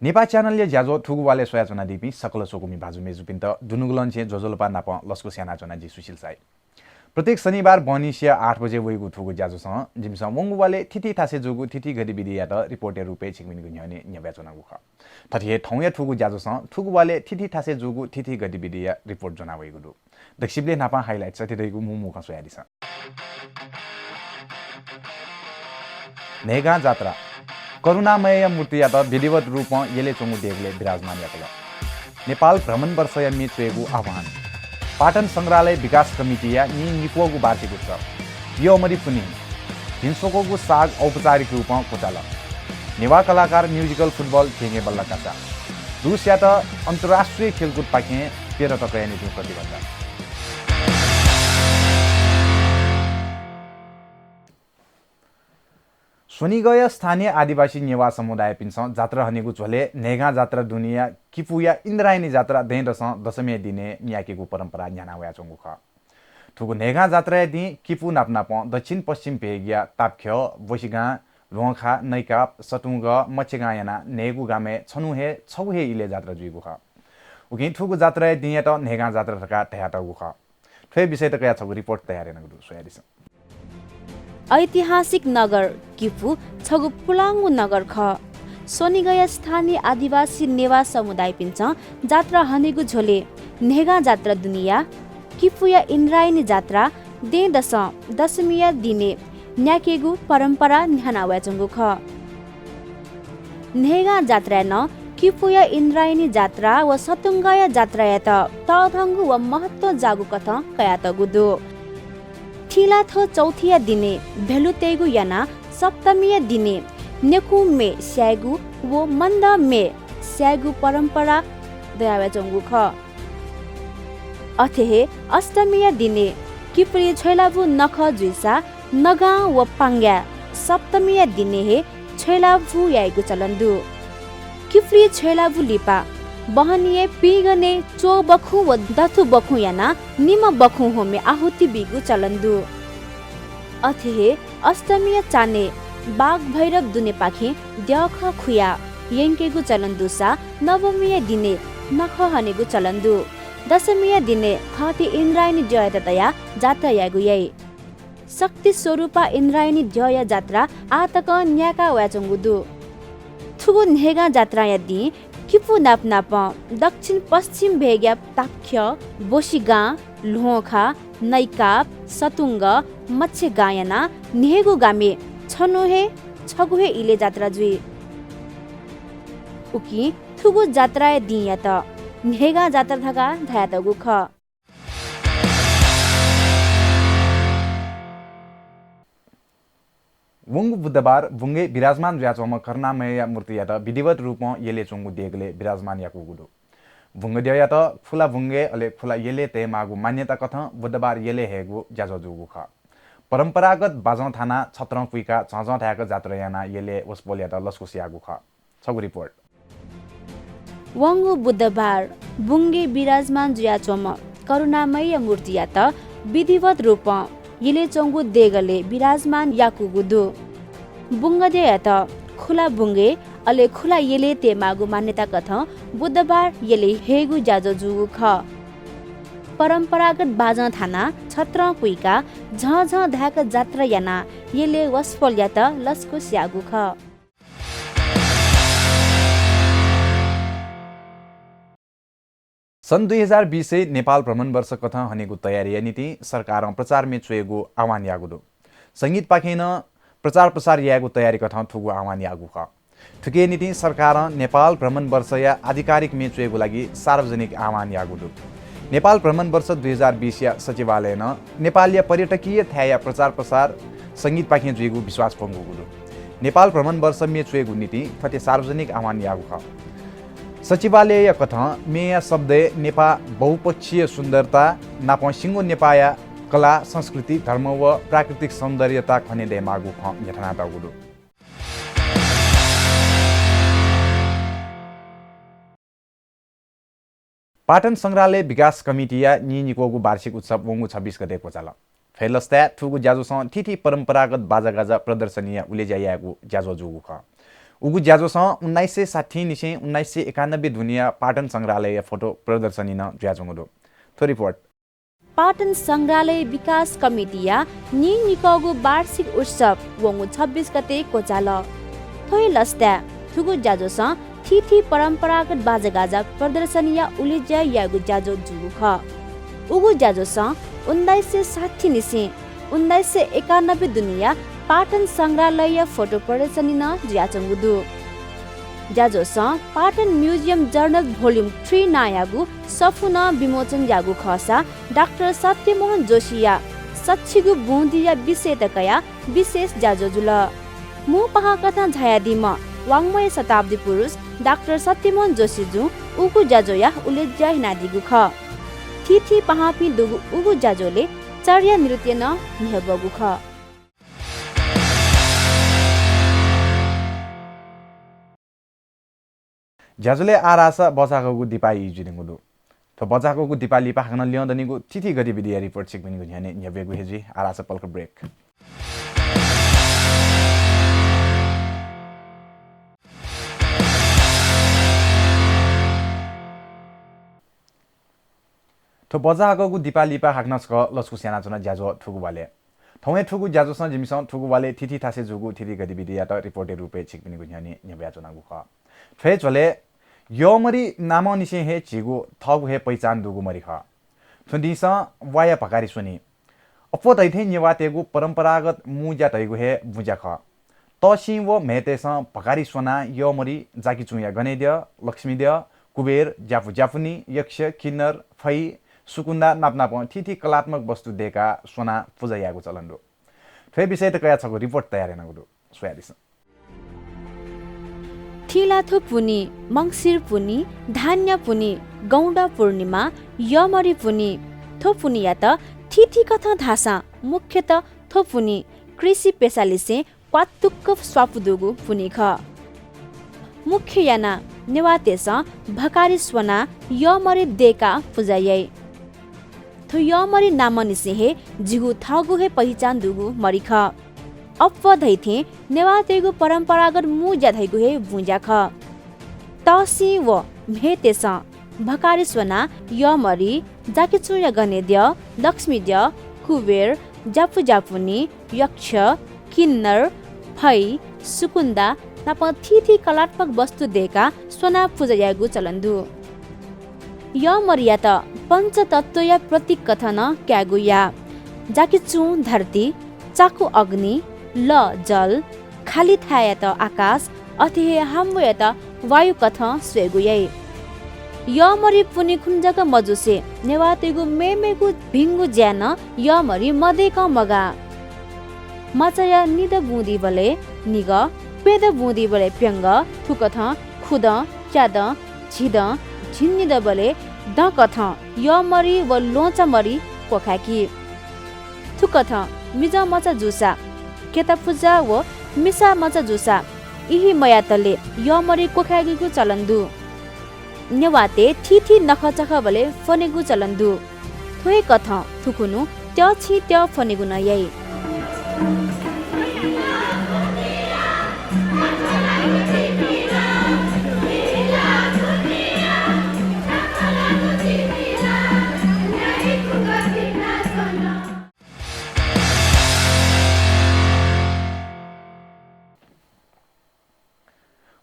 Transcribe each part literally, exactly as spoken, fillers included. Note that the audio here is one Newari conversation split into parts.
नेपाः च्यानलया ज्याझ्वः थुगु वालय् स्वयाच्वनादीपिं सकल स्वकुमि भाजु मय्जुपिन्त दुनुगलंनिसें ज्वजलपा नाप लसकुस यानाच्वना जि सुशील साई। प्रत्येक शनिबार बहनिसिया आठ बजे वइगु थुगु ज्याझ्वलय् जिमिसं वंगु वालय् थीथी थासय् जूगु थीथी गतिविधियात रिपोर्टया रूपय् छिकपिनिगु न्ह्यःने न्ह्यब्वयाच्वनागु खः। थथे हे थौंया थुगु ज्याझ्वलय् थुगु वालय् थीथी थासय् जूगु थीथी गतिविधिया रिपोर्ट ज्वनावइगु दु। दक्वसिबलय् न्हापां highlight सथे दइगु मू मू खँ स्वयादिसँ। न्हय्गां जात्रा। करुणामयया मूर्तियात विधिवत रूपं यलय् च्वंगु देगलय् विराजमान याकल। नेपाल भ्रमण वर्षया म्ये च्वयेगु आह्वान। पाटन संग्रहालय विकास कमिटीया नीनिक्वःगु वार्षिक उत्सव। यःमरि पुन्हि। भिंस्वक्वःगु साग औपचारिक रूपं क्वचाल। नेवाः कलाकार musical football ध्यंकेबल्ल कासा। रूसयात अन्तर्राष्ट्रिय खेलकुदपाखें प्यदँ तकया निंतिं प्रतिबन्ध। स्वनिगःया स्थानीय आदिवासी नेवाः समुदायपिन्सं जात्रा हनेगु झ्वलय् न्हय्गां जात्रा दुनेया किपूया इन्द्रायणी जात्रा दँय्‌दसं दशमीया दिनय् न्याकेगु परम्परा न्ह्याना वयाच्वंगु खः। थुगु न्हय्गां जात्राया दिं किपू नापनापं दक्षिण पश्चिम भेगया तापख्यः, बोसिगां, ल्वहंखा, नैकाप, सतुंगः, मच्छेगां यानाः न्हय्गू गामय् छन्हु हे छगू हे इलय् जात्रा जुइगु खः। उकिं थुगु जात्राया दिंयात न्हय्गां जात्रा धकाः धयातःगु खः। थ्व हे विषयत कयाः छगू रिपोर्ट तयार यानागु दु, स्वयादिसँ। ऐतिहासिक नगर किपू छगू पुलांगु नगर खः। स्वनिगःया स्थानीय आदिवासी नेवाः समुदायपिन्सं जात्रा हनेगु झ्वलय् न्हय्गां जात्रा दुनेया किपूया इन्द्रायणी जात्रा दँय्‌दसं दशमीया दिनय् न्याकेगु परम्परा न्ह्याना वयाच्वंगु खः। न्हय्गां जात्राय् नं किपूया इन्द्रायणी जात्रा व सतुंगःया जात्रायात तःधंगु व महत्व जाःगु कथं कयातःगु दु। थिंलाथ्व चौथिया दिनय् भेलु तयेगु यानाः सप्तमीया दिनय् नेकुं म्ये स्यायेगु व मन्दः म्ये स्यायेगु परम्परा दयावयाच्वंगु खः। अथे हे अष्टमीया दिनय् किपुली छ्वय्‌लाःबु नखः जुइसा नगां व पांगाय् सप्तमीया दिनय् हे छ्वय्‌लाःबु यायेगु चलन दु। किपुली छ्वय्‌लाःबु लिपा बहनीया पिइगनय् च्वः बखुं व दथु बखुं यानाः निम्ह बखुं हुंमे आहुति बीगु चलन दु। अथे हे अष्टमीया चान्हय् बाघ भैरव दुनेपाखें द्यःखः खुयाः यंकेगु चलन दुसा नवमीया दिनय् नखः हनेगु चलन दु। दशमीया दिनय् थःथी इन्द्रायणी द्यःयात तयाः जात्रा यायेगु याइ। शक्ति स्वरूपा इन्द्रायणी द्यःया जात्रा आः तकं न्यायेका वयाच्वंगु दु। थुगु न्हय्गां जात्राया दिं किपू नापनापं दक्षिण पश्चिम भेगया तापख्यः, बोसिगां, ल्वहंखा, नैकाप, सतुंगः, मच्छेगां यानाः न्हय्गू गामय् छन्हु हे छगू हे इलय् जात्रा जुइ। उकिं थुगु जात्राया दिंयात न्हय्गां जात्रा धकाः धयातःगु खः। वंगु बुधबार बुंगय् विराजमान जुयाच्वंम्ह करुणामयया मूर्तियात विधिवत रूपं यलय् च्वंगु देगलय् विराजमान याकूगु दु। बुंगद्यःयात खुला बुंगय् अले खुला यलय् तयेमाःगु मान्यता कथं बुधबार यलय् हयेगु ज्याझ्वः जूगु खः। परम्परागत बाजं थानाः छत्रं पुइकाः झःझः धाय्‌क जात्रा यानाः यलय् वसपोलयात लसकुस याःगु खः। छगू रिपोर्ट। वंगु बुधबार बुंगय् विराजमान जुयाच्वंम्ह करुणामयया मूर्तियात विधिवत रूपं यलय् च्वंगु देगलय् विराजमान याकूगु दु। बुंगद्यःयात खुला बुंगय् अले खुला यलय् तयेमाःगु मान्यता कथं बुधबार यलय् हयेगु ज्याझ्वः जूगु खः। परम्परागत बाजं थानाः छत्रं पुइकाः झःझः धाय्‌क जात्रा यानाः यलय् वसपोलयात लसकुस याःगु खः। सन् दुई हजार बीसय् नेपाल भ्रमण वर्ष कथं हनेगु तयारीया निंतिं सरकारं प्रचार म्ये च्वयेगु आह्वान याःगु दु। संगीतपाखें नं प्रचार प्रसार यायेगु तयारी कथं थुगु आह्वान याःगु खः। थुकिया निंतिं सरकारं नेपाल भ्रमण वर्षया आधिकारिक म्ये च्वयेगु लागि सार्वजनिक आह्वान याःगु दु। नेपाल भ्रमण वर्ष दुई हजार बीसया सचिवालयं नेपालया पर्यटकीय थाय्‌या प्रचार प्रसार संगीतपाखें जुइगु विश्वास प्वंकूगु दु। नेपाल भ्रमण वर्ष म्ये च्वयेगु निंतिं थथे सार्वजनिक आह्वान याःगु खः। सचिवालयया कथं म्येया शब्दय् नेपाः बहुपक्षीय सुन्दरता नापं सिंगो नेपाःया कला, संस्कृति, धर्म व प्राकृतिक सौन्दर्यता खने दयेमाःगु खँ न्ह्यथनातःगु दु। पाटन संग्रहालय विकास कमिटीया नीनिक्वःगु वार्षिक उत्सव वंगु छब्बिस गते क्वचाल। फय्‌लस्ताय् थुगु ज्याझ्वलय् थीथी परम्परागत बाजागाजा प्रदर्शनीया उलेज्या यायेगु ज्याझ्वः जूगु खः। उगु ज्याझ्वसं उन्नाइस सय साठी निसें उन्नाइस सय एकानब्बे दुनिया पाटन संग्रहालयया फोटो प्रदर्शनी नं जुयाच्वंगु दु। थ्व रिपोर्ट। पाटन संग्रहालय विकास कमिटीया नीनिकःगु वार्षिक उत्सव वंगु छब्बिस गते क्वचाल। थ्व हे लसताय् थुगु ज्याझ्वसं थीथी परम्परागत बाजागाजा प्रदर्शनीया उलेज्या यायेगु ज्याझ्वः जूगु खः। उगु ज्याझ्वसं उन्नाइस सय साठी निसें उन्नाइस सय एकानब्बे दुनिया पाटन संग्रहालयया फोटो प्रदर्शनी नं जुयाच्वंगु दु। ज्याझ्वसं Patan museum journal volume three नांयागु सफू नं विमोचन याःगु खःसा डाक्टर सत्यमोहन जोशीया सच्छिगू बुँदिया विषयत कयाः विशेष ज्याझ्वः जुल। मू पाहां कथं झायादीम्ह वाङ्मय शताब्दी पुरुष डाक्टर सत्यमोहन जोशीजुं उगु ज्याझ्वःया उलेज्या यानादीगु खः। थीथी पाहांपिं दुगु उगु ज्याझ्वलय् चर्या नृत्य नं न्ह्यब्वःगु खः। ज्याझ्वलय् आः धाःसा बचाकःगु दिपा ई जुइधुंगु दु। थ्व बचाकःगु दिपा लिपा हाकनं ल्यं दनिगु थीथी गतिविधिया रिपोर्ट छिकपिनिगु न्ह्यःने न्ह्यब्वयेगु हे जुइ। आः धाःसा पलख ब्रेक। थ्व बचाकःगु दिपा लिपा हाकनं छकः लसकुस यानाच्वना ज्याझ्वः थुगु वालय्। थौंया थुगु ज्याझ्वसं जिमिसं थुगु वालय् थीथी थासय् जूगु थीथी गतिविधियात रिपोर्टया रूपय् छिकपिनिगु न्ह्यःने न्ह्यब्वयाच्वनागु खः। थ्व हे झ्वलय् यःमरि नामंनिसें हे झीगु थःगु हे पहिचान दुगु मरि खः। थुनिदिंसं वाया भकारी स्वनी। अप्वः धइथें नेवाःतय्गु परम्परागत मू ज्या धइगु हे बुँज्या खः। तःसिं व म्हेतय्सं भकारी स्वनाः यःमरि जाकिचुंया गनेद्यः, लक्ष्मीद्यः, कुबेर, ज्यापु ज्यापुनी, यक्ष, किन्नर, फै, सुकुन्दा नाप नापं थीथी कलात्मक वस्तु दय्काः स्वनाः पुजा यायेगु चलन दु। थ्व हे विषयत कयाः छगू रिपोर्ट तयार यानागु दु, स्वयादिसँ। थिंलाथ्व पुन्हि, मंसिर पुन्हि, धान्य पुन्हि, गौंडा पूर्णिमा, यःमरि पुन्हि, थ्व पुन्हियात थीथी कथं धाःसां मुख्यतः थ्व पुन्हि कृषि पेसालिसें क्वातुक्क स्वापू दुगु पुन्हि खः। मुख्य यानाः नेवाःतय्सं भकारी स्वनाः यःमरि दय्काः पुजा याइ। थ्व यःमरि नामंनिसें हे झीगु थःगु हे पहिचान दुगु मरि खः। अप्वः धइथें नेवाःतय्गु परम्परागत मू ज्या धइगु हे बुँज्या खः। तःसिं व म्हेतय्सं भकारी स्वनाः यःमरि, जाकिचुंया गनेद्यः, लक्ष्मीद्यः, कुबेर, ज्यापु ज्यापुनी, यक्ष, किन्नर, फै, सुकुन्दा नाप थीथी कलात्मक वस्तु दय्काः स्वनाः पुजा यायेगु चलन दु। यःमरियात पञ्चतत्वया प्रतीक कथं नं कायेगु याः। जाकिचुं धरती, चाकु अग्नि, लः जल, खालि थाय्‌यात आकाश, अथे हे हाम्बुयात वायु कथं स्वयेगु याइ। यःमरि पुन्हि खुन्हु जक मजुसे नेवाःतय्गु मेमेगु भिंगु ज्याय् नं यःमरि मदय्कं मगाः। मचाया निदँ बुंदीबलय् निगः, प्यदँ बुंदीबलय् प्यंगः, थुकथं खुदँ, च्यादँ, झिदँ, झिंनिदँबलय् दँकथं यःमरि व ल्वहंचामरि क्वखाय्‌की। थुकथं मिजं मचा जूसा केता पुजा व मिसा मचा जूसा इहि मयातले यःमरि क्वखाय्‌केगु चलन दु। नेवाःतय् थीथी नखःचखःबलय् फ्वनेगु चलन दु। थ्व हे कथं थुखुन्हु त्यःछिं त्यः फ्वनेगु नं याइ।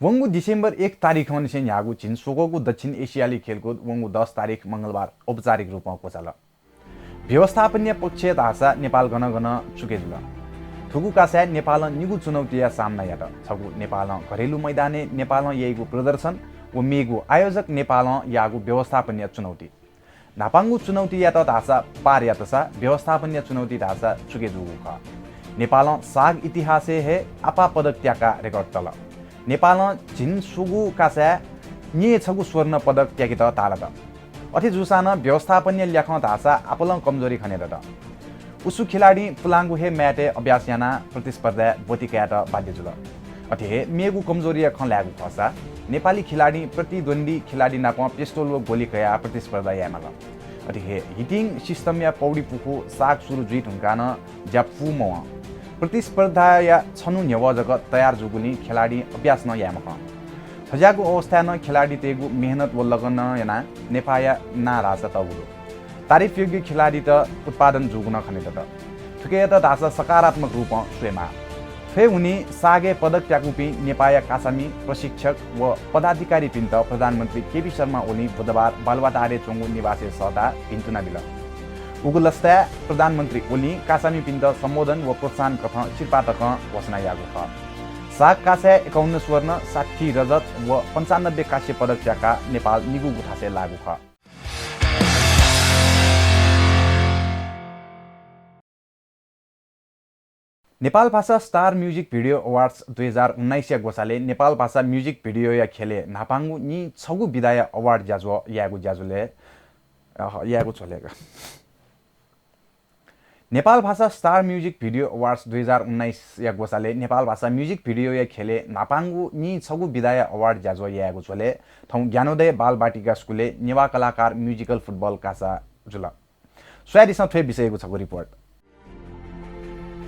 वंगु डिसेम्बर एक तारिखंनिसें न्ह्याःगु झिंस्वक्वःगु दक्षिण एसियाली खेलकुद वंगु दस तारिख मंगलबार औपचारिक रूपं क्वचाल। व्यवस्थापनया पक्षय् धाःसा नेपाल गनं गनं चुकया जुल। थुगु कासाय् नेपालं निगू चुनौतीया सामना यात। छगू नेपालं घरेलु मैदानय् नेपालं याइगु प्रदर्शन व मेगु आयोजक नेपालं याःगु व्यवस्थापनया चुनौती। न्हापांगु चुनौतीयात धाःसा पार यातसा व्यवस्थापनया चुनौती धाःसा चुकया जूगु खः। नेपालं साग इतिहासय् हे आपाः पदक त्याकाः रेकर्ड तल। नेपालं झिंस्वक्वःगु कासाय् न्यय् छगू स्वर्ण पदक त्याकेत ताःलात। अथे जूसां नं व्यवस्थापनया ल्याखं धाःसा आपालं कमजोरी खने दत। उसु खिलाडीं पुलांगु हे म्याटय् अभ्यास यानाः प्रतिस्पर्धाय् ब्वति कायेत बाध्य जुल। अथे हे मेगु कमजोरीया खँ ल्हायेगु खःसा नेपाली खिलाडीं प्रतिद्वन्द्वी खिलाडी नाप पिस्तोल व गोली कयाः प्रतिस्पर्धा यायेमाल। अथे हे हिटिङ सिस्टमया पौडी पुखू साग सुरु जुइ धुंकाः नं ज्या पूमवं। प्रतिस्पर्धाया छन्हु न्ह्यवः जक तयार जूगुलिं खेलाडीं अभ्यास नं याये मखं। थज्याःगु अवस्थाय् नं खेलाडीतय्गु मेहनत व लगन यानाः नेपाःया नां राजा तःगु दु। तारिफयोग्य खेलाडीत उत्पादन जूगु नं खनेदत। थुकियात धाःसा सकारात्मक रूपं स्वयेमाः। थ्व हे हुनिं सागय् पदक त्याकूपिं नेपाःया कासामि, प्रशिक्षक व पदाधिकारीपिन्त प्रधानमन्त्री केपी शर्मा ओलीं बुधबार बालुवाटारय् च्वंगु निवासय् सःताः भिन्तुना बिल। उगु लसताय् प्रधानमन्त्री ओलीं कासामिपिन्त सम्बोधन व प्रोत्साहन कथं सिरपाः तकं घोषणा याःगु खः। साग कासाय् एकाउन्न स्वर्ण, साठी रजत व पन्चानब्बे कांस्य पदक त्याकाः नेपाल निगूगु थासय् लाःगु खः। नेपाल भाषा Star Music Video Awards दुई हजार उन्नाइसया ग्वसालय् नेपाल भाषा music video-या ख्यलय् न्हापांगु नीछगू विधाया award ज्याझ्वः यायेगु ज्याझ्वलय्, अ, यायेगु झ्वलय् का। नेपाल भाषा Star Music Video Awards दुई हजार उन्नाइसया ग्वसालय् नेपाल भाषा music video-या ख्यलय् न्हापांगु नीछगू विधाया award ज्याझ्वः यायेगु झ्वलय् थौं ज्ञानोदय बालबाटिका स्कुलय् नेवाः कलाकार musical football कासा जुल। स्वयादिसँ थ्व विषयगु छगू report।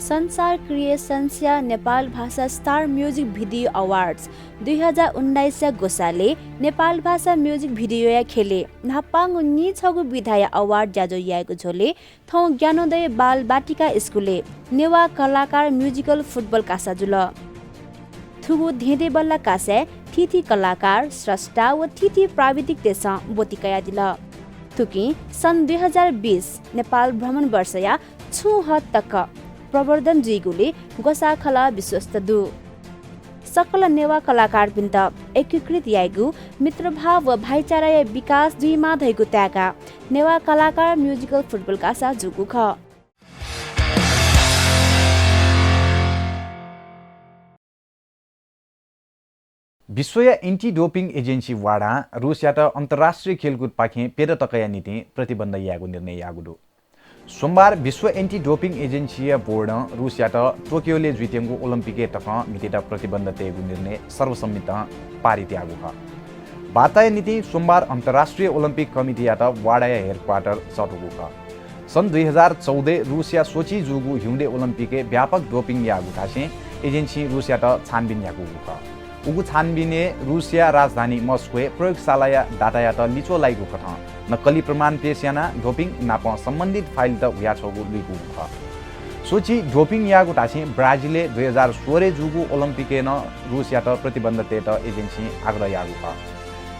संसार Creations-या नेपाल भाषा Star Music Video Awards दुई हजार उन्नाइसया ग्वसालय् नेपाल भाषा music video-या ख्यलय् न्हापांगु नीछगू विधाया award ज्याझ्वः यायेगु झ्वलय् थौं ज्ञानोदय बाल बाटिका स्कुलय् नेवाः कलाकार musical football कासा जुल। थुगु धेंधेंबल्ला कासाय् थीथी कलाकार, स्रष्टा व थीथी प्राविधिकतय्सं ब्वति कयादिल। थुकिं सन् दुई हजार बिस नेपाल भ्रमण वर्षया छुं हद तक प्रवर्धन जुइगुली ग्वसाःखलः विश्वस्त दु। सकल नेवाः कलाकारपिन्त एकीकृत यायेगु, मित्रभाव व भाइचाराया विकास जुइमाः धइगु ताय्काः नेवाः कलाकार musical football कासा जूगु खः। विश्वया anti doping agency वाडां रुसयात अन्तर्राष्ट्रिय खेलकुदपाखें प्यदँ तकया निंतिं प्रतिबन्ध यायेगु निर्णय याःगु दु। सोमबार विश्व anti doping agency-या बोर्डं रुसयात टोकियोलय् जुइत्यंगु ओलम्पिकय् तकं म्हितेत प्रतिबन्ध तयेगु निर्णय सर्वसम्मतं पारित याःगु खः। वार्ताया निंतिं सोमबार अन्तर्राष्ट्रिय ओलम्पिक कमिटीयात वाडाया headquarter सःतूगु खः। सन् दुई हजार चौधय् रुसया सोचीइ जूगु हिउँदे ओलम्पिकय् व्यापक doping याःगु धासें agency-ं रुसयात छानबिन याकूगु खः। उगु छानबिनय् रुसया राजधानी मस्कोय् प्रयोगशालाया data-यात लिच्वः लाइगु कथं नक्कली प्रमाण पेश यानाः doping नाप सम्बन्धित file-त हुयाछ्वःगु लुइकूगु खः। सोचीइ doping याःगु धासें ब्राजिलय् दुई हजार सोह्रय् जूगु ओलम्पिकय् नं रुसयात प्रतिबन्ध तयेत agency-ं आग्रह याःगु खः।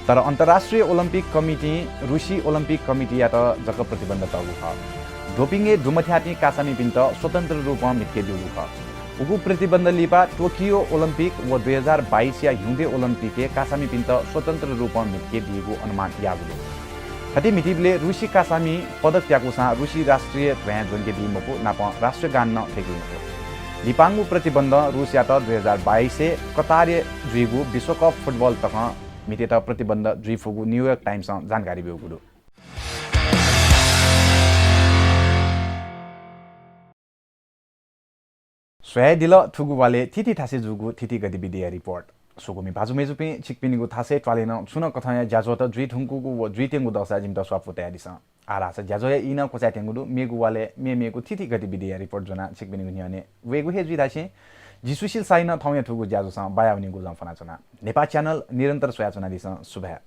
तर अन्तर्राष्ट्रिय ओलम्पिक कमिटीं रुसी ओलम्पिक कमिटीयात जक प्रतिबन्ध तःगु खः। Doping-य् दुमथ्याःपिं कासामिपिन्त स्वतन्त्र रूपं म्हितके ब्यूगु खः। उगु प्रतिबन्ध लिपा टोकियो ओलम्पिक व दुई हजार बाइसया हिउँदे ओलम्पिकय् कासामिपिन्त स्वतन्त्र रूपं म्हितके बीगु अनुमान याःगु दु। थथे म्हितीबलय् रुसी कासामिं पदक त्याकूसां रुसी राष्ट्रिय ध्वजां ज्वंके बी मखु, नापं राष्ट्रिय गान नं फ्यंकी मखु। लिपांगु प्रतिबन्धं रुसयात दुई हजार बाइसय् कतारय् जुइगु विश्वकप फुटबल तकं म्हितेत प्रतिबन्ध जुइफुगु New York Times-ं जानकारी ब्यूगु दु। स्वयादिल थुगु वालय् थीथी थासय् जूगु थीथी गतिविधिया report। स्वकुमि भाजु मय्जुपिं, छिकपिनिगु थासय् त्वालय् नं छुं नं कथंया ज्याझ्वःत जुइधुंकूगु व जुइत्यंगु दःसा जिमित स्वापू तयादिसँ। आः धाःसा ज्याझ्वःया ई नं क्वचायेत्यंगु दु। मेगु वालय् मेमेगु थीथी गतिविधिया report ज्वनाः छिकपिनिगु न्ह्यःने वयेगु हे जुइ धासें जि सुशील शाहीं नं थौंया थुगु ज्याझ्वःसं बायावनीगु लँ फ्वनाच्वना। नेपाः channel निरन्तर स्वयाच्वनादिसँ। सुभाय्।